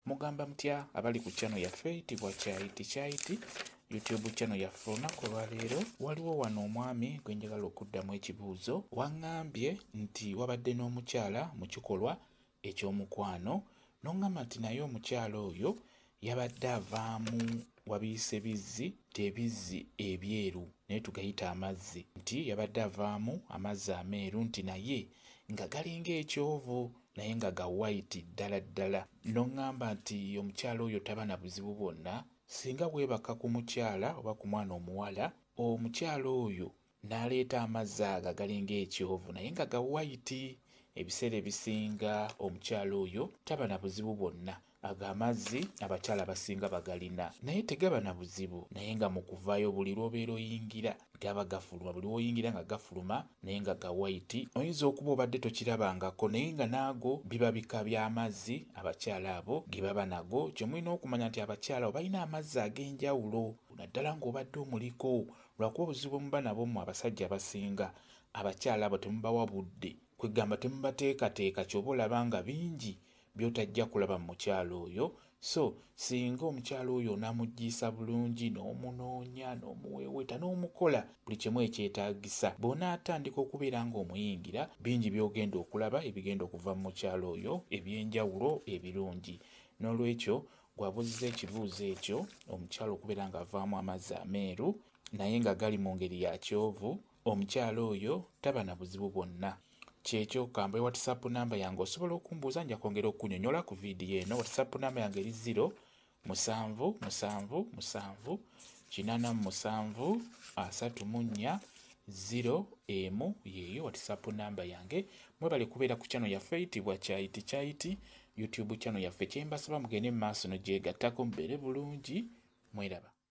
Mugamba mutya abali ku channel yaffe eyitibwa Kyayiti Kyayiti YouTube channel yaffe. Olunaku olwaleero waliwo wano omwami gwe njagala okuddamu ekibuuzo. Waŋŋambye nti wabadde n'omukyala mu kikolwa eky'omukwano n'oŋŋamba nti naye omukyala oyo yabadde avaamu wabiyise bizzi nti ebizzi ebyeru naye tugayita amazzi nti yabadde avaamu amazzi ameeru nti naye nga galinga ekyovu naye nga ga white ddala ddala n'oŋŋamba nti omukyala oyo taba na buzibu bwonna singa weebaka ku mukyala oba ku mwana omuwala omukyala oyo n'aleeta amazzi ago agalinga ekyovu naye nga ga white ebiseera ebisinga omukyala oyo taba na buzibu bwonna. Ago amazzi abakyala abasinga bagalina naye tegaba na buzibu naye nga mu kuvaayo buli lw'obeera oyingira gaba gafuluma buli lw'oyingira nga gafuluma naye nga ga white. Oyinza okuba obadde tokirabangako naye nga n'ago biba bika by'amazzi abakyala abo ge baba nago. Kye mulina okumanya nti abakyala abo balina amazzi ag'enjawulo naddala ng'obadde omuliko lwakuba obuzibu bwe muba nabwo mmwe abasajja abasinga abakyala abo temubawa budde kwegamba temubateekateeka ky'oba olaba nga bingi by'otajja kulaba mu mukyala oyo. So singa omukyala oyo onamuggiisa bulungi n'omunoonya n'omuweeweeta n'omukola buli kimu ekyetaagisa bw'onaatandika okubeera ng'omuyingira bingi by'ogenda okulaba ebigenda okuva mu mukyala oyo eby'enjawulo ebirungi. N'olwekyo gw'abuuzizza ekibuuzo ekyo omukyala okubeera ng'avaamu amazzi ameeru naye nga gali mu ngeri ya kyovu omukyala oyo taba na buzibu bwonna. Kyekyo kambe WhatsApp namba yange osobola okumbuuza nja kwongera okukunyonyola ku vidiyo eno. WhatsApp namba yange eri 0 7 7 7 87 34 0 emu yeeyo WhatsApp namba yange. Mwebale kubeera ku channel yaffe eyitibwa Kyayiti Kyayiti YouTube channel yaffe. Kyembasaba mugende mu maaso nogyegattako mubeere bulungi mweraba.